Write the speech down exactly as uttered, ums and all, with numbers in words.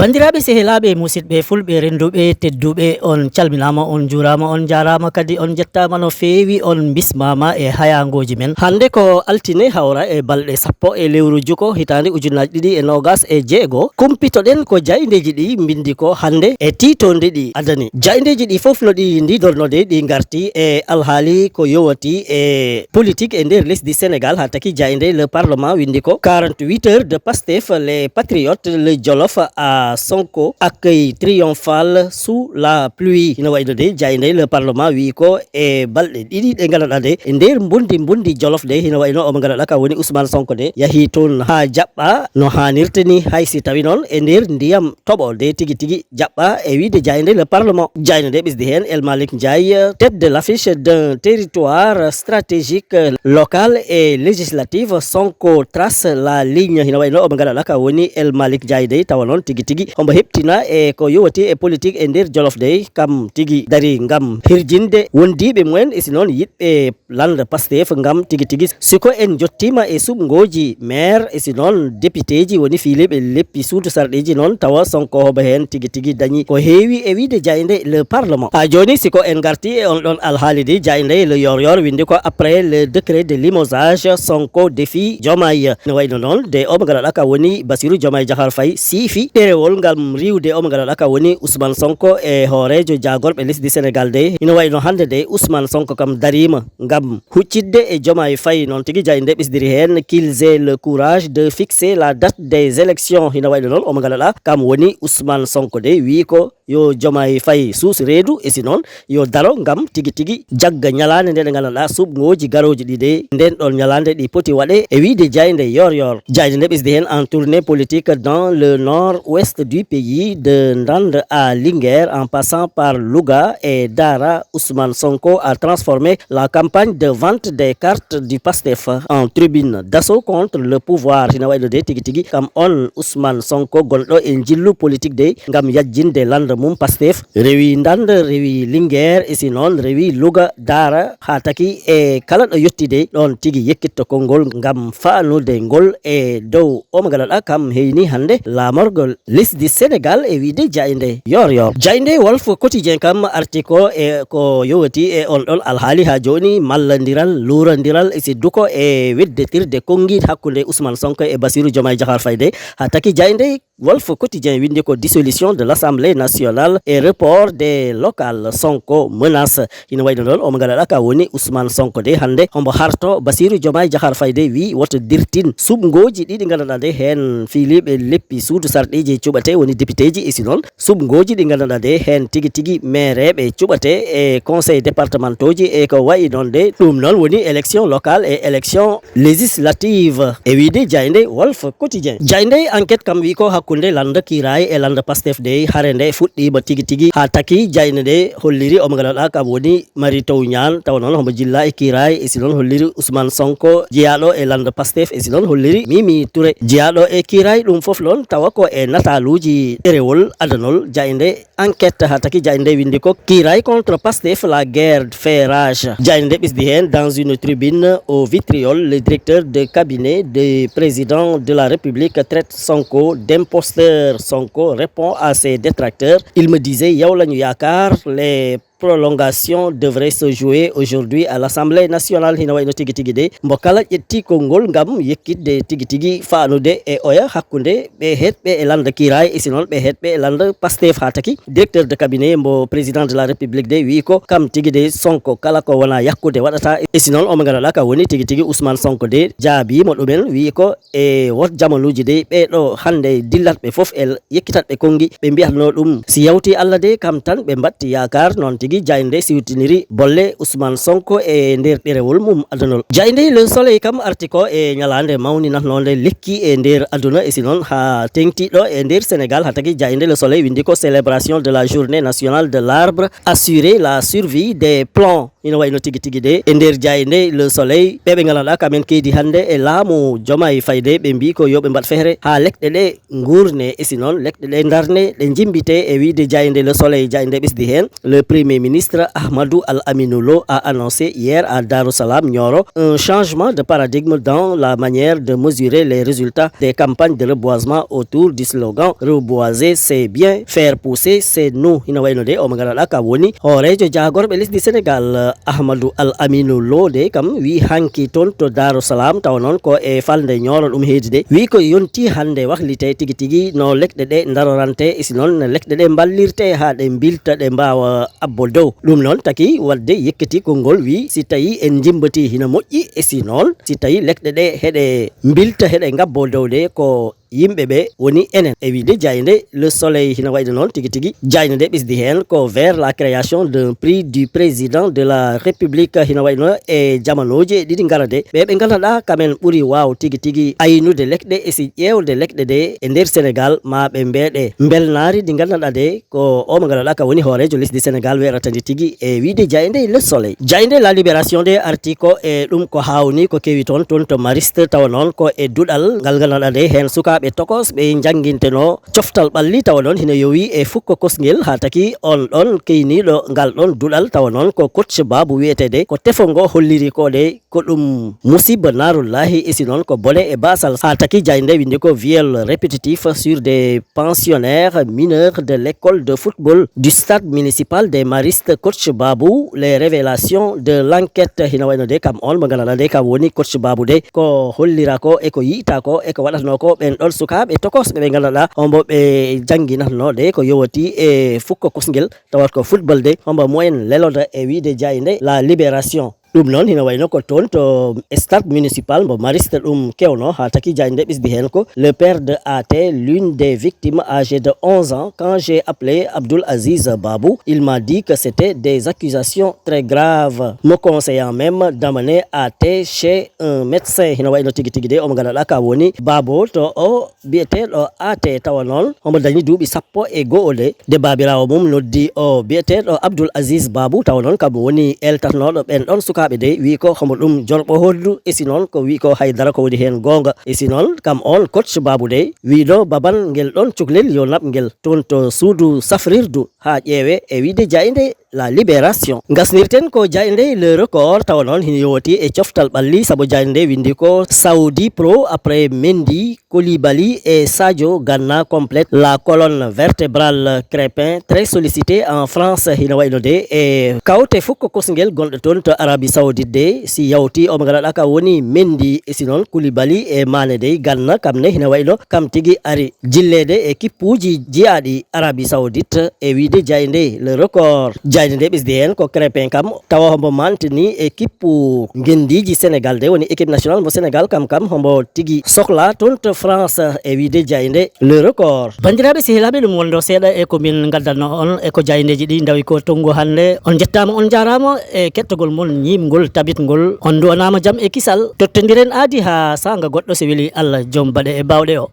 Banndiraaɓe, sehilaaɓe, musidɓe fulɓe, rennduɓe, tedduɓe, on calminaama, on njuuraama, on njaaraama, kadi on njettaama no feewi, on mbismaama e hayaangooji men. Hannde ko altine, hawra e balɗe sappo e lewru juko, hitaande ujunaaji ɗiɗi e noogas e jeego. Kumpitoɗen ko jaayndeeji ɗi mbinndi ko hannde e tiitoonde ɗi adani. Jaayndeeji ɗi fof no ɗi ndidornoo de, ɗi ngarti e alhaali ko yowati e politique e nder lesdi Sénégal, haa taki jaaynde Le Parlement winndi ko quarante-huit heures de Pastef, les patriotes, le Jolof à Sonko, accueil triomphal sous la pluie. Hino wayi no de, jaaynde Le Parlement wi ko e balɗe ɗiɗi ɗe ngannduɗaa de, e nder mbundi, mbundi Jolof de, hino wayi no omo ngannduɗaa ka woni Ousmane Sonko de, yahi toon haa jaɓɓa no haanirta ni, hay si tawi noon e nder ndiyam toɓo de, tigi tigi jaɓɓa e wiide jaaynde Le Parlement. Jaaynde nde ɓesdi heen El Malick Ndiaye, tête de l'affiche d'un territoire stratégique local et législatif, Sonko trace la ligne. Hino wayi no omo ngannduɗaa ka woni El Malick Ndiaye dey, tawa noon tigi tigi hombo heɓtina e ko yowati e politique e nder Jolof dey, kam tigi dari ngam hirjinde wondiiɓe mumen, e si noon yiɗɓe lannda Pastef ngam tigi tigi. Si ko en njottiima e suɓngooji maire, e si noon depiteeji woni fiiliiɓe leppi suudu sarɗiiji noon, tawa Sonko hobo heen tigi tigi dañi ko heewi e wiide jaaynde Le Parlement. Haa jooni, si ko en ngarti e on ɗon alhaali de, jaaynde Le Yoor Yoor winndi ko après le décret de limogeage, Sonko défie Diomaye. No wayi no noon de, omo ngannduɗaa ka woni Bassirou Diomaye Diakhar Faye siifi ɗerewol ngam riiwde omo ngannduɗaa ka woni Ousmane Sonko e hooreejo jaagorɓe lesdi Sénégal de. Hino wayi no hannde de, Ousmane Sonko kam dariima ngam huccitde e Diomaye Faye, noon tigi jaaynde ɓesdiri heen, qu'ils aient le courage de fixer la date des élections. Hino wayi no noon omo ngannduɗaa kam woni Ousmane Sonko de, wi ko yo Diomaye Faye suus reedu, e si noon yo daro ngam tigi tigi jagga ñalaande nde, nde ngannduɗaa suɓngooji garooji ɗi de, nden ɗon ñalaande ɗi poti waɗe e wiide jaaynde Yoor Yoor. Jaaynde nde ɓesdi heen en tournée politique dans le nord-ouest du pays, de Ndande à Linguère en passant par Louga et Dara, Ousmane Sonko a transformé la campagne de vente des cartes du Pastef en tribune d'assaut contre le pouvoir. Hino wayi no de tigi tigi kam on Ousmane Sonko gonɗo e njillu politique de ngam yajjinde lannda mum Pastef, rewi Ndande, rewi Linguère, e si noon rewi Louga, Dara, haa taki e kala ɗo yettide ɗoon tigi yekkitto konngol ngam faanude ngol e dow omo ngannduɗaa kam heyni hannde laamorgol lesdi Sénégal e wiide jaaynde Yoor Yoor. Jaaynde Walf Quotidien kam arti ko e ko yowati e on ɗon alhaali haa jooni, mallandiral, luurandiral e si duko e weddetirde konngi hakkunde Ousmane Sonko e Bassirou Diomaye Diakhar Faye de, haa taki jaaynde Walf Quotidien winndi ko dissolution de l'Assemblée nationale et report des locales, Sonko menace. Hino wayi no noon omo ngannduɗaa ka woni Ousmane Sonko de, hannde hombo harto Bassirou Diomaye Diakhar Faye de, wi woto dirtin suɓngooji ɗi ɗi ngannduɗaa de heen fiiliiɓe leppi suudu sarɗiiji cuɓate, woni depiteeji, e si noon suɓngooji ɗi ngannduɗaa de heen tigi tigi meereeɓe cuɓate e conseil départementauji e ko wayi noon de. Ɗum noon woni élection locale e élection législative e wiide jaaynde Walf Quotidien. Jaaynde Enquête kam wi ko hakkunde lannda Kiiraay e lannda Pastef de, hare nde fuɗɗiima tigi tigi haa taki jaaynde nde holliri omo ngannduɗaa kam woni Mary Teuw Niane, tawa noon homo jillaa e Kiiraay, e si noon holliri Ousmane Sonko, jeyaaɗo e lannda Pastef, e si noon holliri Mimi Touré, jeyaaɗo e Kiiraay. Ɗum fof noon tawa ko e nataaluuji ɗerewol adanol jaaynde Enquête. Haa taki jaaynde nde winndi ko Kiiraay contre Pastef, la guerre fait rage. Jaaynde nde ɓesdi heen dans une tribune au vitriol, le directeur de cabinet du président de la République traite Sonko d'imposteur. Sonko répond à ses détracteurs: il me disait yow la ñu yaakaar, les prolongations devraient se jouer aujourd'hui à l'Assemblée nationale. Hino wayi no tigi tigi de, mbo kala ƴetti konngol ngam yekkitde tigi tigi faanude e oya hakkunde ɓe heɗɓe e lannda Kiiraay, e si noon ɓe heɗɓe e lannda Pastef. Haa taki directeur de cabinet mbo président de la République de wi ko kam tigi de Sonko kala ko wona yakkude waɗata, e si noon omo ngannduɗaa ka woni tigi tigi Ousmane Sonko de jaabiima ɗumen, wi ko e wot jamanuuji de ɓee ɗo hannde dillatɓe fof e l-, yekkitatɓe konngi, ɓe mbiyatnoo ɗum si yawti Allah de kam tan ɓe mbatti yaakaar. Noon tigi jaaynde siwtiniri bolle Ousmane Sonko e nder ɗerewol mum adanol. Jaaynde Le Soleil kam arti ko e ñalaande mawninatnoonde lekki e nder aduna, e si noon haa teŋti ɗo e nder Sénégal, haa taki jaaynde Le Soleil winndi ko célébration de la journée nationale de l'arbre, assurer la survie des plants. Ina wayno tigi tigi de, e nder jaaynde Le Soleil, ɓe ɓe ngannduɗaa kamen keydi hannde e laamu Diomaye Faye de, ɓe mbii ko yo ɓe mbaɗ feere haa lekɗe ɗe nguurne, e si noon lekɗe ɗe ndarne, ɗe njimbite. E wiyde jaaynde Le Soleil, jaaynde ɓesdi heen, le Premier ministre Ahmadou Al Aminou Lo a annoncé hier à Darou Salam Nioro un changement de paradigme dans la manière de mesurer les résultats des campagnes de reboisement autour du slogan: reboiser, c'est bien, faire pousser, c'est nous. Ina wayno de, omo ngannduɗaa ka woni hooreejo jaagorɓe lesdi Sénégal, Ahmadou Al Aminou Lo de, kam wi hanki toon to Darou Salam, tawa noon ko e falnde Nioro ɗum heedi de. Wi ko yonti hannde wahlite tigi tigi no lekɗe ɗe ndarorante, e si noon lekɗe ɗe mballirte haa ɗe mbilta, ɗe mbaawa abbo dow. Ɗum noon taki waɗde yekkiti konngol, wi si tawi en njimbatii hina moƴƴi, e si noon si tawi lekɗe ɗe heɗe mbilta, heɗe ngabbo dow de, ko yimɓe ɓe woni enen. E wiyde jaaynde Le Soleil, hina wayde noon tigi tigi, jaaynde nde ɓesdi heen ko vers la création d'un prix du président de la République, hina wayno e jamanooji e ɗiɗi ngara de, ɓe ɓe ngannduɗaa kamen ɓuri waaw tigi tigi aynude lekɗe, e si ƴeewde lekɗe de e nder Sénégal, ma ɓe mbeeɗe mbelnaari ndi ngannduɗaa de, ko o mo ngannduɗaa ka woni hooreejo lesdi Sénégal weerata ndi tigi. E wiyde jaaynde Le Soleil, jaaynde La Libération de arti ko e ɗum ko hawni ko kewi toon, toon to Mariste, tawa noon ko e duɗal ngal ngannduɗaa de heen sukaaɓe tokos ɓe njannginteno coftal ɓalli, tawa noon hino yowi e fukko kosngel, haa taki on ɗon keyniiɗo ngal ɗon duɗal, tawa noon ko coach Babou wiyeteede, ko tefo ngo holliri ko de ko ɗum musiba naarullahi, e si noon ko bone e baasal. Haa taki jaaynde windi ko viol répétitif sur des pensionnaires mineurs de l'école de football du stade municipal des Maristes, coach Babou, les révélations de l'enquête. Hina wayno de kam on mo ngannduɗaa de kam woni coach Babou de, ko hollira ko e ko yi'ta ko e ko waɗatnoo ko ɓen ɗon sukaaɓe tokosɓe ɓe ngannduɗaa hombo ɓe jannginatnoo de ko yowati e fukko kosngel, tawat ko football de, hombo moyen leloda e wiyde jaaynde La Libération. Ɗum noon hino wayno ko toon to stade municipal mbo Mariste ɗum kewno, haa taki jaaynde ɓesdi heen ko le père de A T, l'une des victimes âgée de onze ans. Quand j'ai appelé Abdoul Aziz Babou, il m'a dit que c'était des accusations très graves, me conseillant même d'amener A T chez un médecin. Hino wayno tigi tigi de, omo ngannduɗaa ka woni Babou to o biyeteeɗo A T, tawa noon omo dañi duuɓi sappo e go'o de, de baabiraawo mum noddi o biyeteeɗo Abdoul Aziz Babou, tawa noon kam woni eltatnooɗo ɓen ɗon sukaaɓe de, wi ko homo ɗum jorɓo hondu, e si noon ko wi ko haydara ko woni heen goonga. E si noon kam on coach Babou de, wiɗo babal ngel ɗon cuklel yo naɓ ngel toon to suudu safrirdu haa ƴeewe e wiyde jaaynde La Libération. Ngasnirten ko jaaynde Le Record, tawa noon hino yowati e coftal ɓalli, sabu jaaynde windi ko Saudi Pro après Mendy, Koulibaly et Sadio Gana complète la colonne vertébrale. Crépin, très sollicité en France, hino wayno de e kawte fukko kosngel gonɗo toon to Arabie Saoudite de, si yawti omo ngannduɗaa ka woni Mendy, e si noon Koulibaly e Mané de, Gana kam ne hino wayno kam tigi ari jilleede e kippuuji jiyaaɗi Arabie Saoudite e wiyde jaaynde Le Record. Jaaynde nde ɓesdi heen ko Crépin kam, tawa hombo mantini e kippu ngenndiiji Sénégal de, woni équipe nationale mo Sénégal kam kam hombo tigi sokla toon to France e wiyde jaaynde Le Record. Banndiraaɓe sehilaaɓe, ɗum wondo seeɗa e ko min ngaddanno on e ko jaayndeeji ɗi ndawi ko tongu hannde. On njettaama, on njaaraama e kettogol mon ñiiɓngol, tabitngol. On nduwanaama jam e kisal. Tottondiren aadi haa saanga goɗɗo, so weli Allah, joom baɗe e baawɗe o.